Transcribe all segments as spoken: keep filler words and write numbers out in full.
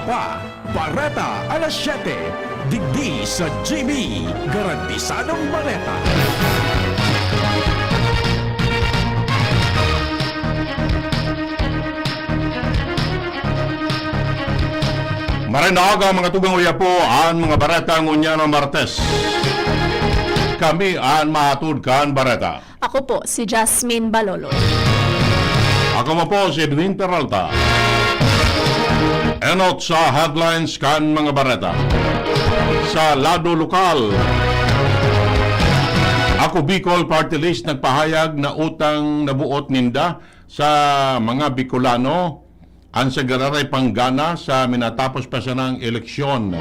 pa, Bareta alas siyete, digdi sa G B, garantisadong bareta. Maray na aga, mga tugang, uya po an mga bareta ngunyan na Martes. Kami an mahatod kan bareta. Ako po si Jasmine Balolo. Ako mo po si Edwin Peralta. Enot sa headlines kan mga bareta. Sa lado lokal, Ako Bicol Party List nagpahayag na utang na buot ninda sa mga Bicolano an sa giraray panggana sa minatapos pa sanang eleksyon.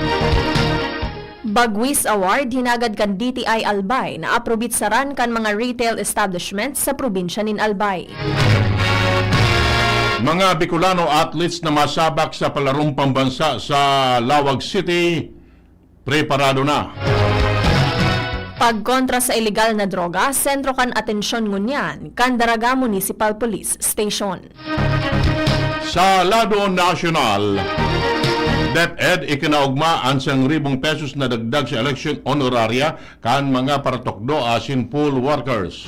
Bagwis Award hinagad kan D T I Albay na aprobitsaran kan mga retail establishment sa probinsya nin Albay. Mga Bicolano athletes na masabak sa palarong pambansa sa Laoag City, preparado na. Pagkontra sa ilegal na droga, sentro kan atensyon ngunyan kan Daraga Municipal Police Station. Sa lado nasyonal, DepEd ikinaogma an sangribo pesos na dagdag sa election honoraria kan mga paratukdo asin poll workers.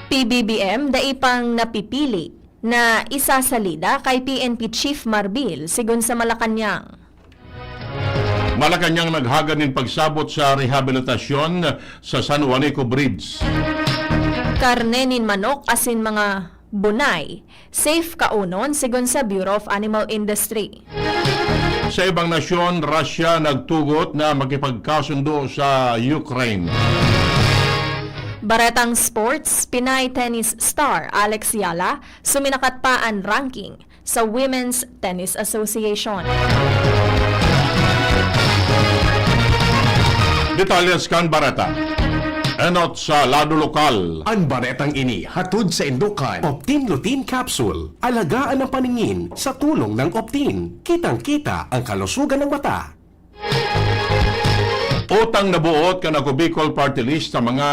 P B B M dai pang napipili na isasalida kay P N P Chief Marbil, sigon sa Malacañang. Malacañang naghagad nin pagsabot sa rehabilitasyon sa San Juanico Bridge. Karne nin manok asin mga bunay, safe kaunon, sigon sa Bureau of Animal Industry. Sa ibang nasyon, Russia nagtugot na makipagkasundo sa Ukraine. Baretang sports, Pinay tennis star Alex Yala suminakat pa an ranking sa Women's Tennis Association. Detalles kan bareta. Enot sa lado lokal. An baretang ini hatod saindo kan Optin Lutein Capsule. Alagaan ang paningin sa tulong ng Optin. Kitang-kita ang kalusugan ng mata. Utang na buot kan Ako Bicol Party List sa mga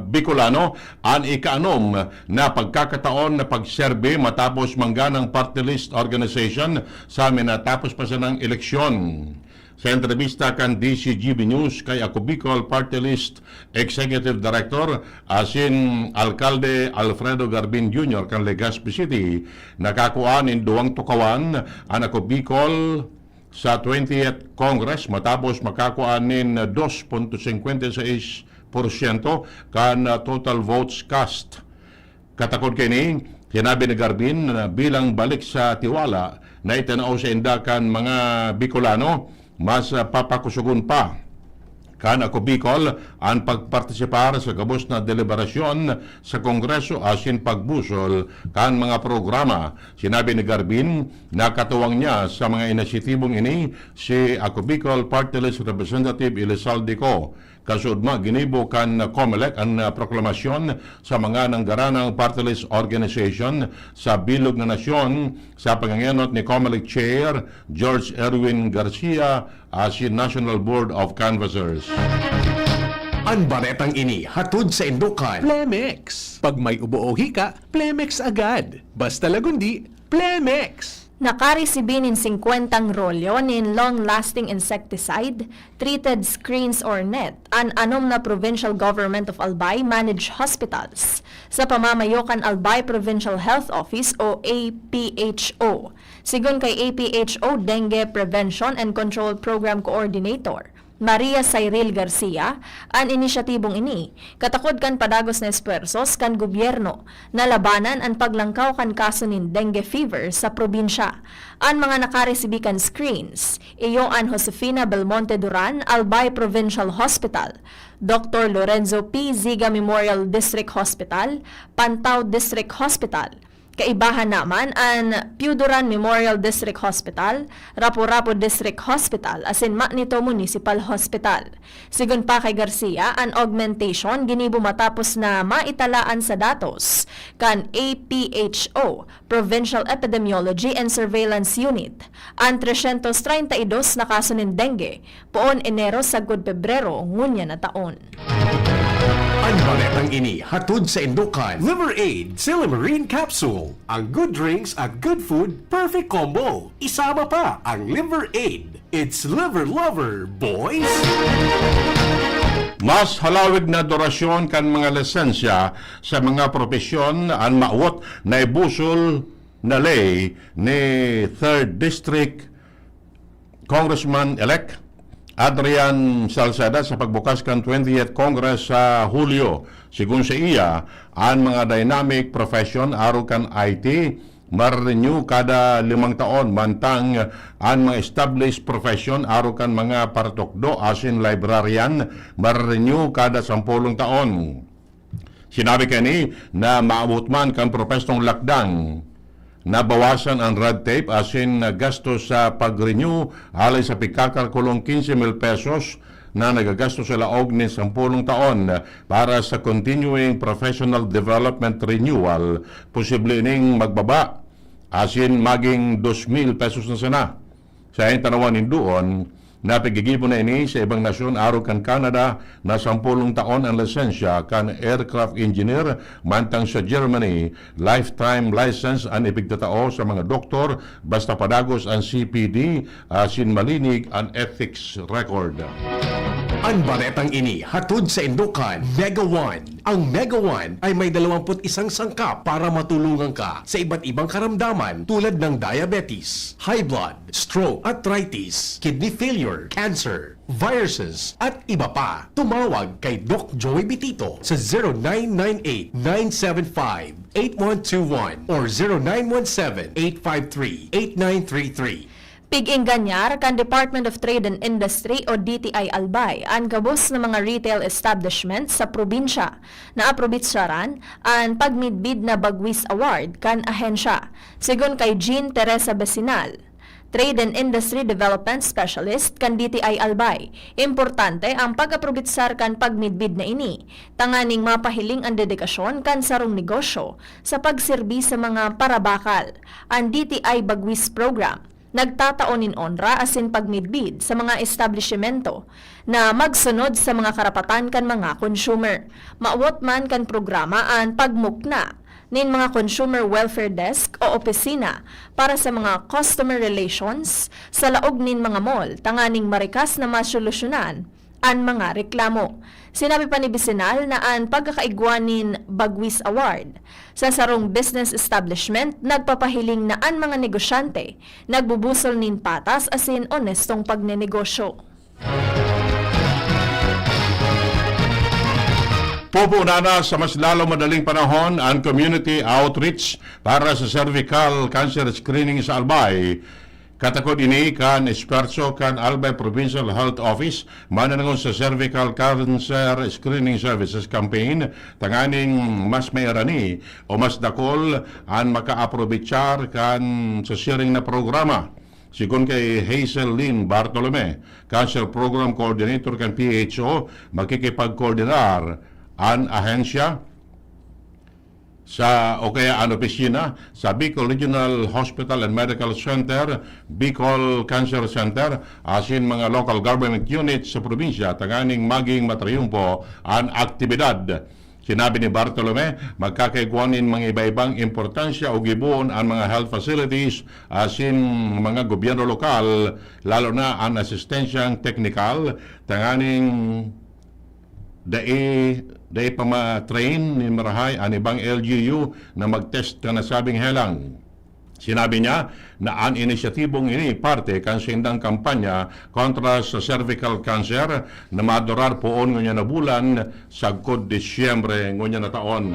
Bicolano an ikaanom na pagkakataon na pagserbi matapos mangganang party list organization sa minatapos pa sanang eleksyon. Sa entrebista kan D Z G B News kay Ako Bicol Party List Executive Director asin Alkalde Alfredo Garbin Junior kan Legazpi City, nakakua nin duwang tukawan an Ako Bicol sa twentieth Congress matapos makakua nin dos punto singkwenta y seis porsyento kan, ah, total votes cast. Katakod kaini, sinabi ni Garbin na bilang balik sa tiwala na itinao sainda kan mga Bicolano, mas, ah, papakusogon pa kan Ako Bicol an pagpartisipar sa gabos na deliberasyon sa Kongreso asin pagbusol kan mga programa. Sinabi ni Garbin na katuwang niya sa mga inisyatibong ini si Ako Bicol Party List Representative Elizalde Co. Kasudma, ginibo kan Comelec an, ah, proklamasyon sa mga nanggaranang party list organization sa bilog na nasyon sa pangangenot ni Comelec Chair George Erwin Garcia asin National Board of Canvassers. An baretang ini hatod saindo kan Plemex. Pag may ubo o hika, Plemex agad. Basta lagundi, Plemex! Nakaresibi nin singkwentang rolyo nin long-lasting insecticide, treated screens or net, an anom na Provincial Government of Albay managed hospitals, sa pamamayo kan Albay Provincial Health Office o A P H O. Sigon kay A P H O Dengue Prevention and Control Program Coordinator, Maria Cyril Garcia, an inisyatibong ini, katakod kan padagos na espuwersos kan gobyerno na labanan an paglangkaw kan kaso nin dengue fever sa probinsya. An mga nakaresibi kan screens, iyo an Josefina Belmonte Duran Albay Provincial Hospital, Doktor Lorenzo P. Ziga Memorial District Hospital, Pantao District Hospital, kaibahan naman an Pio Duran Memorial District Hospital, Rapu-Rapu District Hospital, asin Manito Municipal Hospital. Sigon pa kay Garcia, an augmentation ginibo matapos na maitalaan sa datos kan A P H O, Provincial Epidemiology and Surveillance Unit, an trescientos treinta y dos na kaso nin dengue, poon Enero sagkod Pebrero ngunyan na taon. An Baretang ini hatod saindo kan Liver Aid Silimarin Capsule. Ang good drinks at good food, perfect combo. Isama pa ang Liver Aid. It's Liver Lover, boys! Mas halawig na durasyon kan mga lisensya sa mga propesyon an mawot na ibusol na ley ni Third District Congressman-elect Adrian Salceda sa pagbukas kan twentieth Congress sa Hulyo. Sigon sa iya, an mga dynamic profession arog kan I T ma-renew kada limang taon, mantang an mga established profession arog kan mga paratukdo asin librarian ma-renew kada sampolong taon. Sinabi kani na maabot man kan propestong lakdang, nabawasan an red tape asin gastos sa pag-renew, alay sa pigkakalkulong quince mil pesos na nagagastos sa laog nin sampolong taon para sa continuing professional development renewal, posible ning magbaba asin magin dos mil pesos na sana. Sa tanawan nindoon, napigigibo na ini sa ibang nasyon arog kan Canada na sampolong taon an lisensya kan aircraft engineer, mantang sa Germany, lifetime license an ipigtatao sa mga doktor basta padagos an C P D asin malinig an ethics record. An baretang ini hatod saindo kan Mega One. Ang Mega One ay may dalawampu't isang sangkap para matulungan ka sa iba't ibang karamdaman tulad ng diabetes, high blood, stroke, arthritis, kidney failure, cancer, viruses, at iba pa. Tumawag kay Doc Joey Bitito sa zero nine nine eight, nine seven five, eight one two one or zero nine one seven, eight five three, eight nine three three. Pig-engganyar kan Department of Trade and Industry o D T I Albay an gabos na mga retail establishment sa probinsya. Naaprobitsaran an pagmidbid na Bagwis Award kan ahensya, sigon kay Jean Teresa Besinal, Trade and Industry Development Specialist kan D T I Albay. Importante ang pag-aprobitsar kan pagmidbid na ini, tanganing mapahiling an dedikasyon kan sarong negosyo sa pagserbi sa mga parabakal. An D T I Bagwis Program nagtatao nin onra asin pagmidbid sa mga establisimento na magsunod sa mga karapatan kan mga consumer. Mawot man kan programa an pagmukna nin mga consumer welfare desk o opisina para sa mga customer relations sa laog nin mga mall, tanganing marikas na masolusyonan an mga reklamo. Sinabi pa ni Bisinal na an pagkakaigwa nin Bagwis Award sa sarong business establishment nagpapahiling na an mga negosyante nagbubusol nin patas asin onestong pagnenegosyo. Pupunan na sa mas lalong madaling panahon ang community outreach para sa cervical cancer screening sa Albay. Katakod ini kan esfuerso kan Albay Provincial Health Office mananangos sa Cervical Cancer Screening Services Campaign, tanganing mas mairani o mas dakol an makaaprobitsar kan sa siring na programa. Sigon kay Hazel Lynn Bartolome, Cancer Program Coordinator kan P H O, makikipagkoordinar an ahensya sa, o kaya an opisina sa Bicol Regional Hospital and Medical Center, Bicol Cancer Center, asin mga local government units sa probinsya tanganing maging matrayumpo an aktibidad. Sinabi ni Bartolome, magkakaigwa nin mga iba-ibang importansya o gibohon an mga health facilities asin mga gobyerno lokal, lalo na an asistensyang teknikal, tanganing dai, dai pa ma-train nin marahay an ibang L G U na mag-test kan nasabing helang. Sinabi niya na an inisyatibong ini parte kan saindang kampanya kontra sa cervical cancer na madurar poon ngunyan na bulan sagkod Disyembre ngunyan na taon.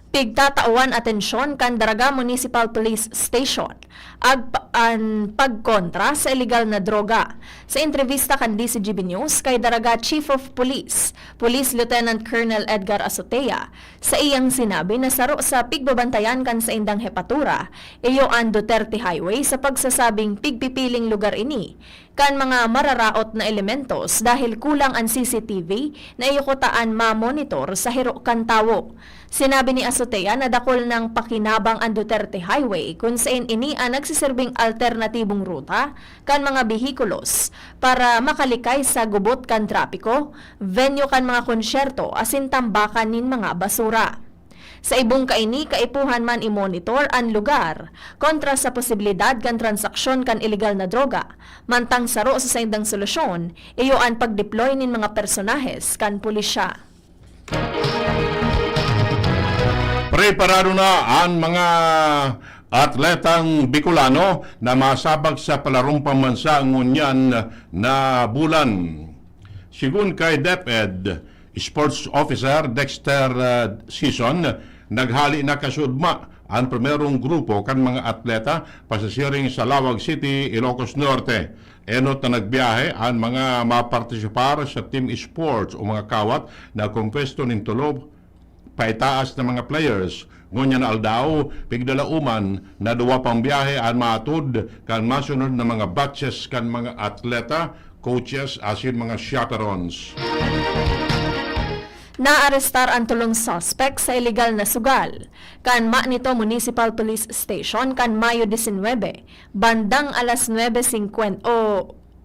Pigtatawan atensyon kan Daraga Municipal Police Station ag pa-, an pagkontra sa iligal na droga. Sa entrevista kan D Z G B News kay Daraga Chief of Police, Police Lieutenant Colonel Edgar Azotea, sa iyang sinabi na saro sa pigbabantayan kan saindang hepatura, iyo an Duterte Highway sa pagsasabing pigpipiling lugar ini kan mga mararaot na elementos dahil kulang an C C T V na iyo kutaan ma-monitor sa hero kan tawo. Sinabi ni Azotea na dakul nang pakinabang an Duterte Highway, kun saen ini an nagsiserbing alternatibong ruta kan mga behikulos para makalikay sa gubot kan trapiko, venue kan mga konsyerto asin tambakan nin mga basura. Sa ibong kaini, kaipuhan man i-monitor an lugar kontra sa posibilidad kan transaksyon kan ilegal na droga. Mantang saro sa saindang solusyon, iyo an pag-deploy nin mga personahes kan pulisya. Preparado na an mga atletang Bicolano na masabak sa palarong pambansa ngunyan na bulan. Sigun kay DepEd Sports Officer Dexter, ah, Sison, naghali na kasudma an primerong grupo kan mga atleta pasasiring sa Laoag City, Ilocos Norte. Enot na nagbiyahe an mga mapartisipar sa team sports o mga kawat na kompuesto nin tulo paitaas na mga players. Ngunyan na aldaw, pigdalaoman na duwa pang biyahe an maatod kan masunod na mga batches kan mga atleta, coaches asin mga chaperones. Naarestar an tolong suspek sa ilegal na sugal kan Manito Municipal Police Station kan Mayo disinwebe, bandang alas nuebe singkwenta o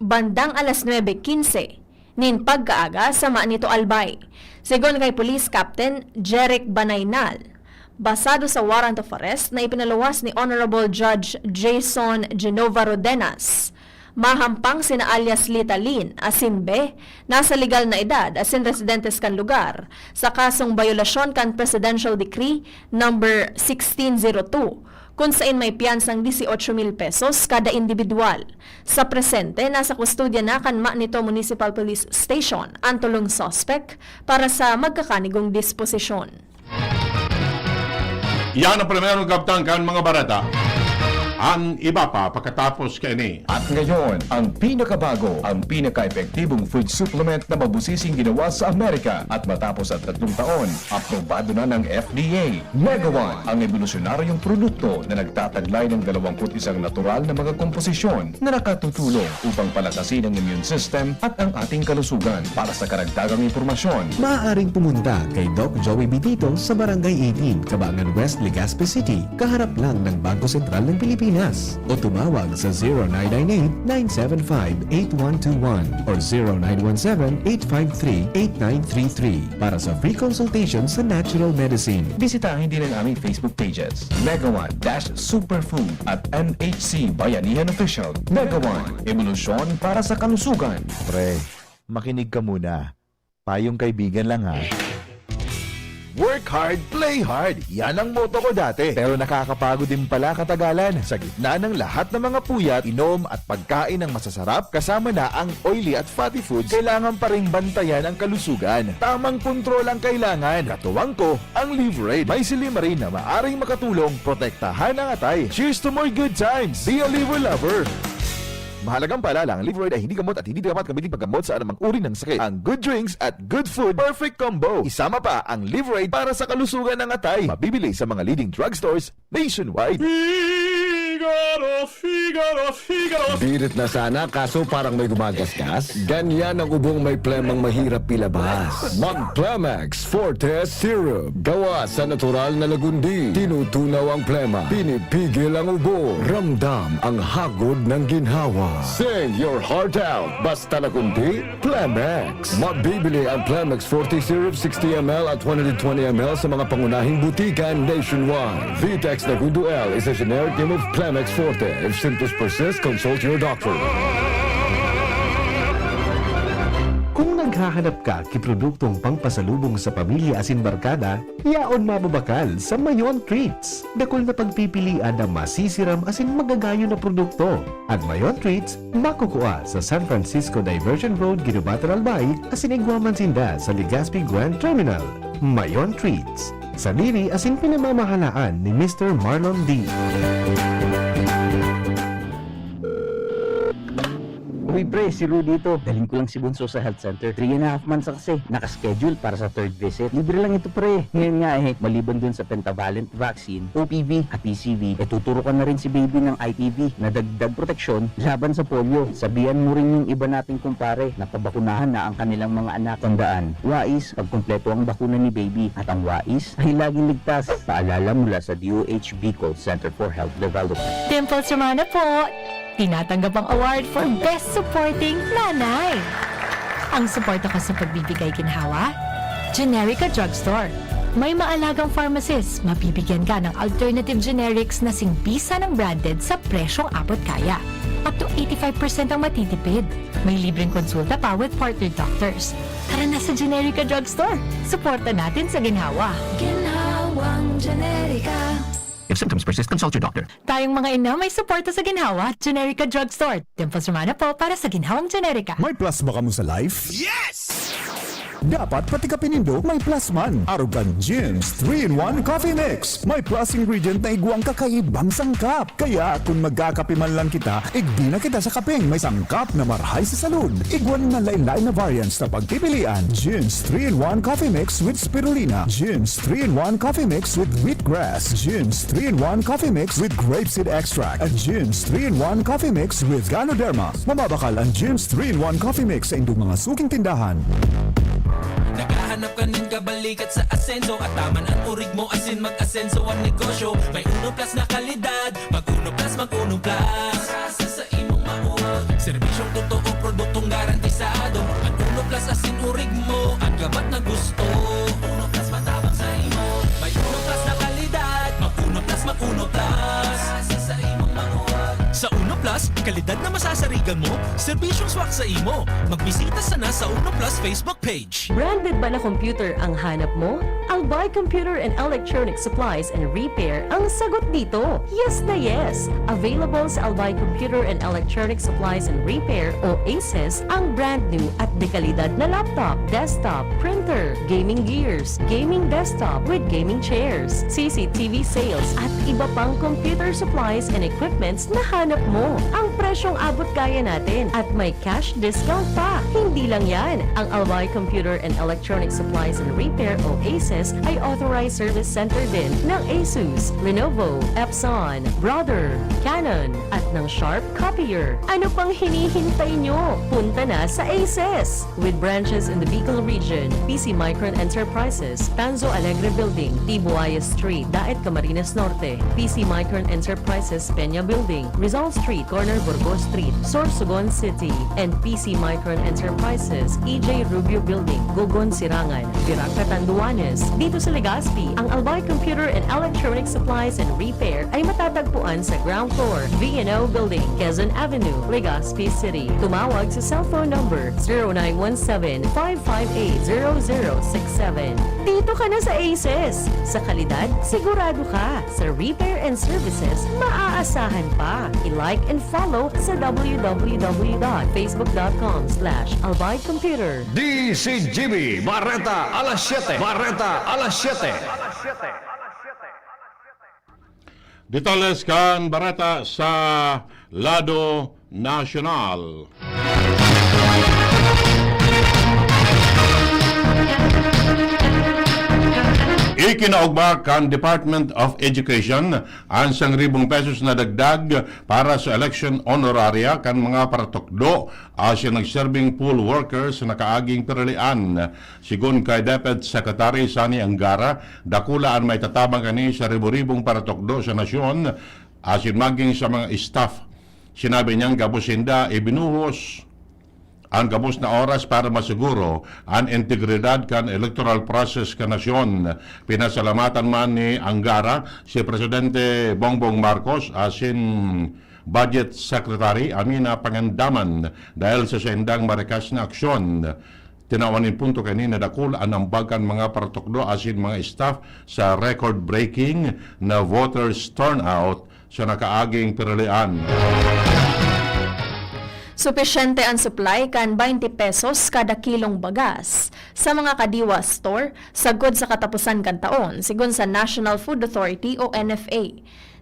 bandang alas nuebe kinse nin pagkaaga sa Manito, Albay. Sigon kay Police Captain Jeric Banaynal, basado sa warrant of arrest na ipinaluwas ni Honorable Judge Jason Genova Rodenas, mahampang sina alias Lita Lin asin Be, nasa legal na edad asin residentes kan lugar, sa kasong bayolasyon kan Presidential Decree Number sixteen zero two, kun saen may piyansang dieciocho mil pesos kada indibidwal. Sa presente, nasa kustodya na kan Manito Municipal Police Station an tolong suspek para sa magkakanigong disposisyon. Yan ang primerong kabtang kan mga bareta. An iba pa pakatapos kaini. At ngayon, ang pinakabago, ang pinaka-epektibong food supplement na mabusising ginawa sa Amerika. At matapos ang tatlong taon, aprobado na ng F D A. Megawan, ang ebolusyonaryong produkto na nagtataglay ng dalawangput isang natural na mga komposisyon na nakatutulong upang palakasin ang immune system at ang ating kalusugan. Para sa karagdagang impormasyon, maaaring pumunta kay Doc Joey Bitito sa Barangay eighteen, Cabangan West, Legazpi City, kaharap lang ng Bangko Sentral ng Pilipinas. O tumawag sa zero nine nine eight, nine seven five, eight one two one or zero nine one seven, eight five three, eight nine three three para sa free consultation sa natural medicine. Bisitahin din ang aming Facebook pages, Megawan dash Superfood at M H C Bayanihan Official. Megawan, ebolusyon para sa kalusugan. Pre, makinig ka muna. Payong kaibigan lang, ha. Work hard, play hard. Yan ang motto ko dati. Pero nakakapagod din pala katagalan. Sa gitna ng lahat ng mga puyat, inom at pagkain ng masasarap, kasama na ang oily at fatty foods, kailangan pa ring bantayan ang kalusugan. Tamang kontrol ang kailangan. Katuwang ko, ang Livraid. May silymarin na maaring makatulong protektahan ang atay. Cheers to more good times! Be a Liver Lover! Mahalagang paalala, ang Livraid ay hindi gamot at hindi dapat gamitin paggamot sa anumang uri ng sakit. Ang good drinks at good food, perfect combo. Isama pa ang Livraid para sa kalusugan ng atay. Mabibili sa mga leading drugstores nationwide. Figaro, Figaro, Figaro! Birit na sana, kaso parang may gumagasgas. Ganyan ang ubong may plemang mahirap ilabas. Mag Plemex Forte Syrup. Gawa sa natural na lagundi. Tinutunaw ang plema. Pinipigil ang ubo. Ramdam ang hagod ng ginhawa. Sing your heart out. Basta lagundi, Plemex. Mabibili ang Plemex Forte Syrup sixty M L at one hundred twenty M L sa mga pangunahing butika nationwide. Vitex Nagundo L is a generic name of Plemex Forte. If symptoms persist, consult your doctor. Kung naghahanap ka ki produktong pangpasalubong sa pamilya asin barkada, yaon mababakal sa Mayon Treats. Dakul na pagpipilian na masisiram asin magagayon na produkto. An Mayon Treats makukua sa San Francisco Diversion Road, Guinobatan, Albay, asin igwa man sinda sa Legazpi Grand Terminal. Mayon Treats, sadiri asin pinamamahalaan ni Mister Marlon D. Uy pre, si Rudy ito. Dalhin ko lang si Bunso sa health center. Three and a half months na kasi. Nakaschedule para sa third visit. Libre lang ito pre. Ngayon nga eh, maliban dun sa pentavalent vaccine, O P V at P C V, eh tuturo ka na rin si baby ng I P V na dagdag proteksyon laban sa polio. Sabihan mo rin yung iba nating kumpare na pabakunahan na ang kanilang mga anak. Tandaan, wais, pagkumpleto ang bakuna ni baby at ang wais ay laging ligtas. Paalala mula sa D O H Bicol Center for Health Development. Dimples Romana po! Tinatanggap ang award for Best Supporting Nanay. Ang suporta ko sa pagbibigay ginhawa, Generica Drugstore. May maalagang pharmacist, mabibigyan ka ng alternative generics na singbisa ng branded sa presyong abot kaya. Up to eighty-five percent ang matitipid. May libreng konsulta pa with partner doctors. Tara na sa Generica Drugstore. Suporta natin sa ginhawa. Ginhawang Generica. If symptoms persist, consult your doctor. Tayong mga ina, may suporta sa ginhawa. Generica Drugstore. Dimples Romana po para sa ginhawang Generica. May plus ba kamo sa life? Yes! Dapat pati kape nindo may plus man. Arog kan Jim's three-in-one Coffee Mix. May plus ingredient na igwang kakaibang sangkap. Kaya kung magkakape man lang kita, igdi na kita sa kapeng may sangkap na marhay sa salud. Igwa nin lain-lain na variants na pagpipilian. Jim's three-in-one Coffee Mix with Spirulina. Jim's three-in-one Coffee Mix with Wheatgrass. Jim's three-in-one Coffee Mix with Grapeseed Extract. At Jim's three-in-one Coffee Mix with Ganoderma. Mababakal ang Jim's three-in-one Coffee Mix sa indong mga suking tindahan. Naghahanap ka nin kabalikat sa asenso at taman an urig mo asin mag-asenso ang negosyo. May Uno Plus na kalidad. Mag Uno Plus, mag Uno Plus. Sa, sa, sa imong mauwag. Serbisyong totoo, produktong garantisado. Ang Uno Plus asin urig mo, ang gabat na gusto. Uno Plus matabang sa imo. May Uno Plus na kalidad. Mag Uno Plus, mag Uno Plus. Sa, sa imong mauwag. Sa Uno Plus, kalidad na masasarigan mo, serbisyong swak sa imo. Magbisita sana sa Uno Plus Facebook page. Branded ba na computer ang hanap mo? Albay Computer and Electronic Supplies and Repair ang sagot dito. Yes na yes! Available sa Albay Computer and Electronic Supplies and Repair o ACES ang brand new at dekalidad na laptop, desktop, printer, gaming gears, gaming desktop with gaming chairs, C C T V sales at iba pang computer supplies and equipments na hanap mo. Ang presyong abot kaya natin at may cash discount pa. Hindi lang yan, ang Albay Computer and Electronic Supplies and Repair o ACES ay authorized service center din ng Asus, Lenovo, Epson, Brother, Canon, at ng Sharp Copier. Ano pang hinihintay nyo? Punta na sa ACES! With branches in the Bicol region, P C Micron Enterprises, Tanzo Alegre Building, Tibuaya Street, Daet, Camarines Norte, P C Micron Enterprises, Peña Building, Rizal Street, corner Burgos Street, Sorsogon City, and P C Micron Enterprises, E J Rubio Building, Gogon, Sirangan, Virac, Catanduanes. Dito sa Legazpi, ang Albay Computer and Electronic Supplies and Repair ay matatagpuan sa ground floor, V and O Building, Quezon Avenue, Legazpi City. Tumawag sa cellphone number zero nine one seven, five five eight, zero zero six seven. Dito ka na sa ACES! Sa kalidad, sigurado ka! Sa repair and services, maaasahan pa. I-like and follow sa W W W dot facebook dot com slash Albay Computer. D Z G B, Bareta alas siyete. Bareta alas siyete. Detalles kan bareta sa lado nasyonal. Ikinaogma kan Department of Education an sarong ribong pesos na dagdag para sa election honoraria kan mga paratukdo asin nagserbing poll workers na nakaaging piralian. Sigon kay DepEd Secretary Sonny Angara, dakula an maitatabang kan ribo-ribong paratukdo sa nasyon asin maging sa mga staff. Sinabi niyang gabos sinda ibinuhos an gabos na oras para masiguro an integridad kan electoral process kan nasyon. Pinasalamatan man ni Angara si Presidente Bongbong Marcos asin Budget Secretary Amy Pangandaman dahil sa saindang marikas na aksyon. Tinawan nin punto kaini na dakul an ambag kan mga paratukdo asin mga staff sa record-breaking na voters turnout sa nakaaging piralian. Supisyente an supply kan twenty pesos kada kilong bagas sa mga Kadiwa store sagkod sa kataposan kan taon, sigon sa National Food Authority o N F A.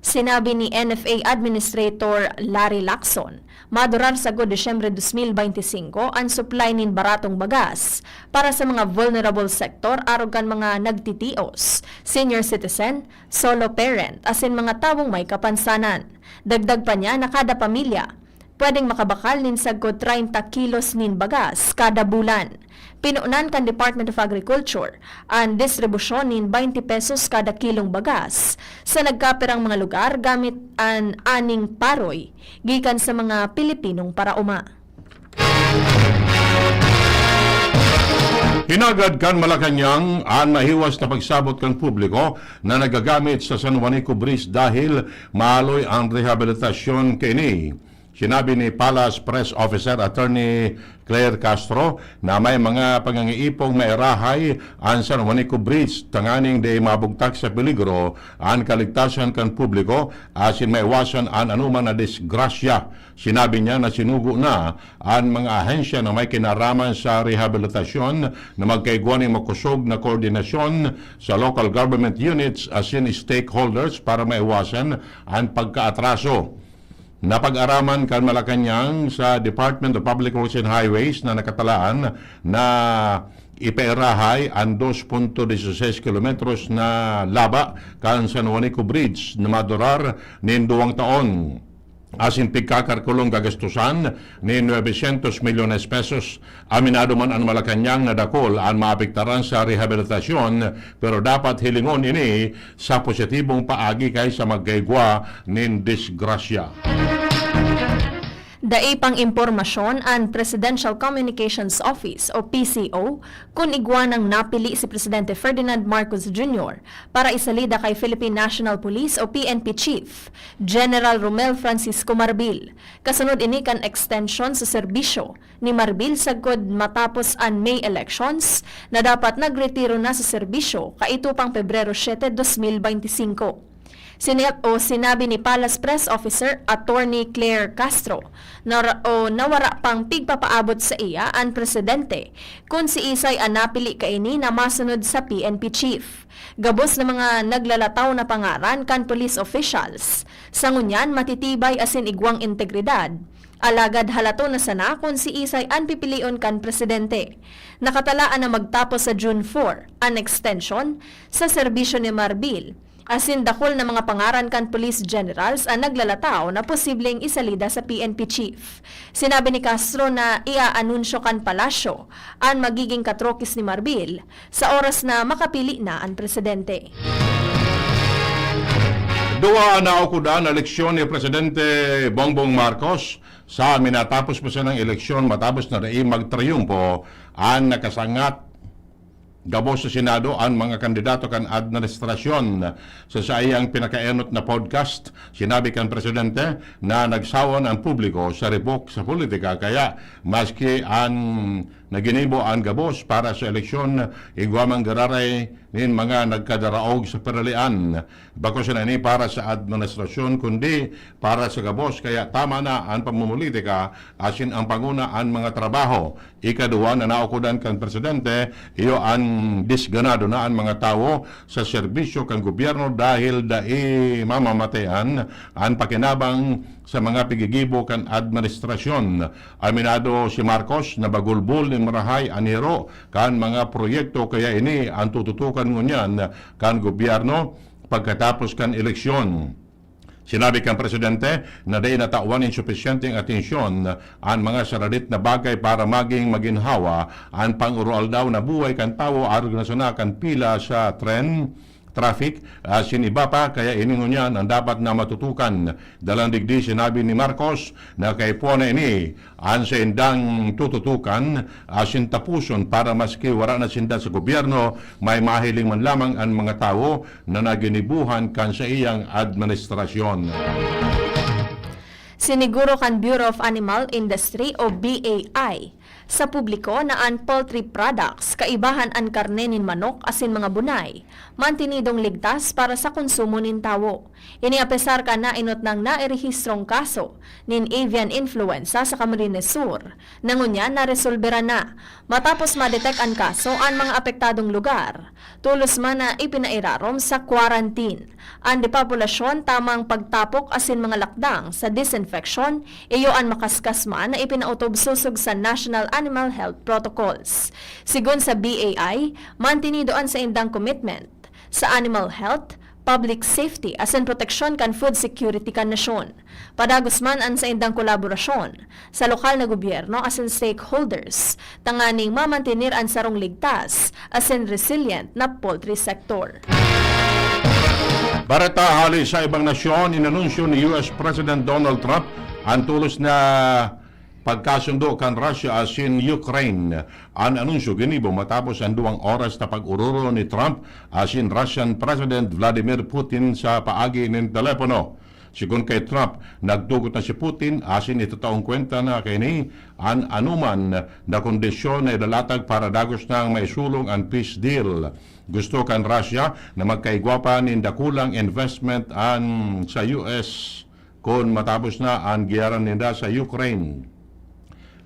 Sinabi ni N F A Administrator Larry Lacson, madurar sagkod Disyembre dos mil beinti singko an supply nin baratong bagas para sa mga vulnerable sektor arog kan mga nagtitios, senior citizen, solo parent, asin mga tawong may kapansanan. Dagdag pa niya na kada pamilya pwedeng makabakal nin sagkod treinta kilos nin bagas kada bulan. Pinunan kan Department of Agriculture an distribusyon nin baynte pesos kada kilong bagas sa nagkapirang mga lugar gamit an aning paroy gikan sa mga Pilipinong paraoma. Hinagad kan Malacañang an mahiwas na pagsabot kan publiko na nagagamit sa San Juanico Bridge dahil maaloy an rehabilitasyon kaini. Sinabi ni Palace Press Officer Attorney Claire Castro na may mga pangangiipong mairahay an San Juanico Bridge tanganing dai mabugtak sa peligro an kaligtasan kan publiko asin maiwasan an anoman na disgrasya. Sinabi niya na sinugo na an mga ahensya na may kinaraman sa rehabilitasyon na magkaigwa nin makosog na koordinasyon sa local government units asin stakeholders para maiwasan an pagkaatraso. Napag-araman kan Malacañang sa Department of Public Works and Highways na nakatalaan na ipairahay an dos punto dieciséis kilometros na laba kan San Juanico Bridge na madurar nin duwang taon. Asin pigkakalkulong gagastusan nin novecientos milyones pesos. Aminado man an Malacañang na dakul an maapektaran sa rehabilitasyon, pero dapat hilingon ini sa positibong paagi kaysa magkaigwa nin disgrasya. Dai pang impormasyon an Presidential Communications Office o P C O kun igwa nang napili si Presidente Ferdinand Marcos Junior para isalida kay Philippine National Police o P N P Chief General Romel Francisco Marbil. Kasunod ini kan extension sa serbisyo ni Marbil sagkod matapos an May elections na dapat nagretiro na sa serbisyo kaito pang Pebrero siete, dos mil beinti singko. Sini-, o sinabi ni Palace Press Officer Attorney Claire Castro na ra-, o na wara pang pigpapaabot saiya an presidente kun siisay an napili kaini na masunod sa P N P chief. Gabos na mga naglalataw na pangaran kan police officials. Sa ngunyan, matitibay asin igwang integridad. Alagad halaton na sana kun siisay an pipilion kan presidente. Nakatalaan na magtapos sa June four an extension sa serbisyo ni Marbil. Asin dakul na mga pangaran kan police generals an naglalataw na posibleng isalida sa P N P chief. Sinabi ni Castro na iaanunsyo kan palasyo an magiging katrokis ni Marbil sa oras na makapili na an presidente. Duwa an naukodan na eleksyon ni Presidente Bongbong Marcos sa minatapos pa sanang eleksyon matapos na dai magtriyumpo an nakasangat gabos sa Senado an mga kandidato kan administrasyon. Sa saiyang pinakaenot na podcast, sinabi kan presidente na nagsawan ang publiko sa ribok sa politika, kaya maski an naginibo an gabos para sa eleksyon, igwa man giraray nin mga nagkadaraog sa piralian. Bako sana ini para sa administrasyon, kundi para sa gabos, kaya tama na an pamumulitika asin ang panguna an mga trabaho. Ikaduwa na naukodan kan presidente, iyo an disganado na an mga tawo sa serbisyo kan gobyerno dahil dai mamamatean an pakinabang sa mga pigigibo kan administrasyon. Aminado si Marcos na bagulbol nin marahay an hiro kan mga proyekto, kaya ini an tututukan ngunyan kan gobyerno pagkatapos kan eleksyon. Sinabi kan presidente na dai natawan nin supisyenteng atensyon an mga saradit na bagay para maging maginhawa an pang-aroaldaw na buhay kan tawo arog na sana kan pila sa tren, traffic, asin iba pa, kaya ini ngunyan an dapat na matutukan. Dalang digdi, sinabi ni Marcos na kaipuhan na ini an saindang tututukan asin tapuson para maski wara na sinda sa gobyerno, may mahiling man lamang an mga tawo na naginibuhan kan saiyang administrasyon. Siniguro kan Bureau of Animal Industry o B A I Sa publiko na an poultry products, kaibahan an karne nin manok asin mga bunay, mantinidong ligtas para sa konsumo nin tawo. Ini apesar kan nainot nang nairehistrong kaso nin avian influenza sa Camarines Sur, na ngunyan naresolberan na. Matapos madetek an kaso, an mga apektadong lugar tolos man na ipinairarom sa quarantine. An depopulasyon, tamang pagtapok asin mga lakdang sa disinfection, iyo an makaskas man na ipinautob sosog sa National Animal Health Protocols. Sigon sa B A I, mantinido an saindang commitment sa animal health, public safety asin proteksyon kan food security kan nasyon. Padagos man an saindang kolaborasyon sa lokal na gobyerno asin stakeholders tanganing mamantener an sarong ligtas asin resilient na poultry sector. Bareta hali sa ibang nasyon, inanunsyo ni U S President Donald Trump an tolos na pagkasundo kan Russia asin Ukraine. An anunsyo ginibo matapos an duwang oras na pag-ororo ni Trump asin Russian President Vladimir Putin sa paagi nin telepono. Sigon kay Trump, nagtugot na si Putin asin itataong kwenta na kaini an anoman na kondisyon na ilalatag para dagos nang maisulong an peace deal. Gusto kan Russia na magkaigwa pa nin dakulang investment an sa U S kun matapos na an giyara ninda sa Ukraine.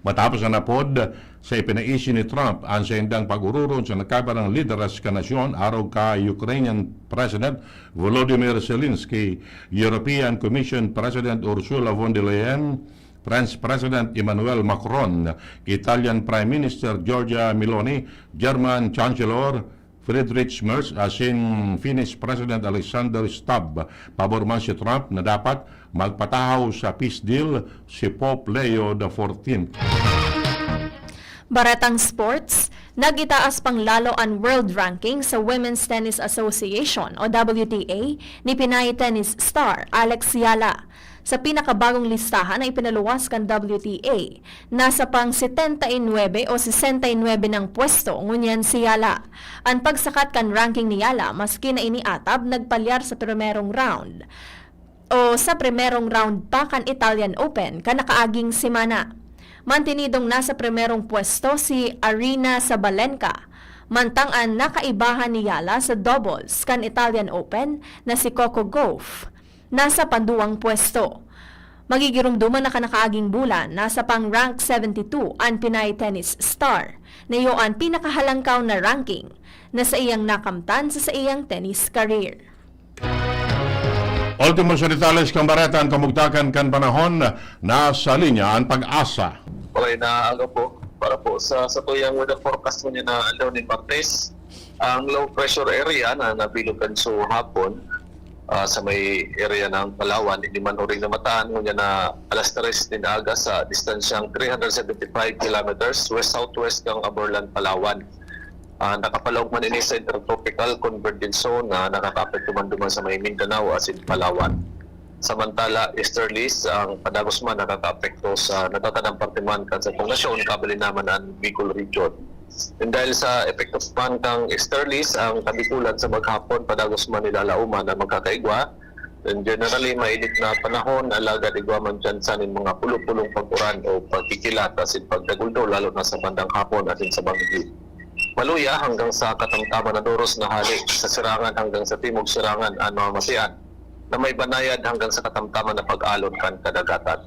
Matapos an apod, sa ipinaisi ni Trump an saindang pag-ororon sa nagkabarang lideres kan nasyon arog ka Ukrainian President Volodymyr Zelensky, European Commission President Ursula von der Leyen, French President Emmanuel Macron, Italian Prime Minister Giorgia Meloni, German Chancellor Friedrich Merz asin Finnish President Alexander Stubb. Pabor man si Trump na dapat magpatahaw sa peace deal si Pope Leo the fourteenth. Baretang sports, nag-itaas pang lalo an world ranking sa Women's Tennis Association o W T A ni Pinay tennis star Alex Yala. Sa pinakabagong listahan na ipinaluwas kan W T A, nasa pang setenta y nuebe o sesenta y nuebe nang pwesto ngunyan si Yala. An pagsakat kan ranking ni Yala maski na ini atab nagpalyar sa primerong round o sa primerong round pa kan Italian Open kan nakaaging semana. Mantinidong nasa primerong pwesto si Aryna Sabalenka, mantang an nakaibahan ni Yala sa doubles kan Italian Open na si Coco Gauff nasa panduwang pwesto. Magigiromdoman na kan nakaaging bulan, nasa pang rank seventy-two an Pinay tennis star, na iyo an pinakahalangkaw na ranking na saiyang nakamtan sa saiyang tennis career. Ultimo sa detalles kan bareta, an kamugtakan kan panahon, nasa linya an PAGASA. Maray na aga po. Para po sa satuyang weather forecast ngunyan na aldaw nin Martes, ang low pressure area na nabilog kan su hapon ah, sa may area ng Palawan, ini man huring namatahan ngunyan na alas tres nin aga sa distansyang three hundred seventy-five kilometers west-southwest kan Aborlan, Palawan. Ah, nakapalaog man ini sa Intertropical Convergence Zone na nakakaapekto man duman sa may Mindanao asin Palawan. Samantala, easterlies ang padagos man nakakaapekto sa natatadang parte man kan satong nasyon, kabali na man an Bicol Region. And dahil sa epekto man kan easterlies, ang Kabikulan sa maghapon padagos man nilalauman na magkakaigwa. And generally, mainit na panahon, alagad igwa man tsansa nin mga pulo-pulong pag-uran o pagkikilat asin pagdaguldo, lalo na sa bandang hapon asin sa banggi. Maluya hanggang sa katamtaman na doros na hali, sa sirangan hanggang sa timog sirangan an mamamasean, na may banayad hanggang sa katamtaman na pag-alon kan kadagatan.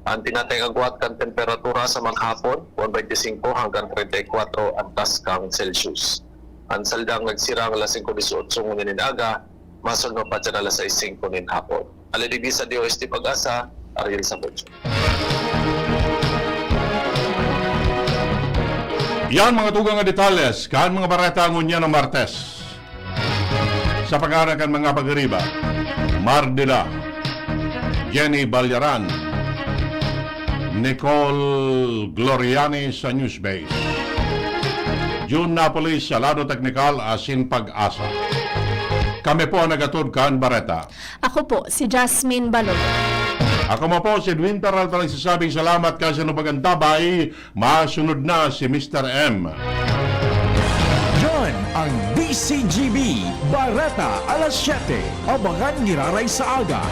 An tinatayang agwat kan temperatura sa maghapon, one twenty-five hanggang treinta y cuatro an tasgang Celsius. An saldang nagsirang alas singko disyotso ngunyan nin aga, masunod pa dyan alas sais singko nin hapon. Alidigdi sa D O S T PAGASA, Ariel Samudio. Yan mga tugang nga detalles kan mga bareta ngunyan na Martes. Sa pangaran kan mga pagiriba, Mardila, Jenny Balyaran, Nicole Gloriani sa Newsbase, June Napoli sa lado teknikal asin PAGASA. Kami po ang nagatod kan bareta. Ako po si Jasmine Balolo. Ako mo po si Edwin Peralta, nagsasabing salamat kasi ano pag-antabay. Masunod na si Mister M. Yan ang D C G B Bareta alas siyete. Abangan ngiraray sa aga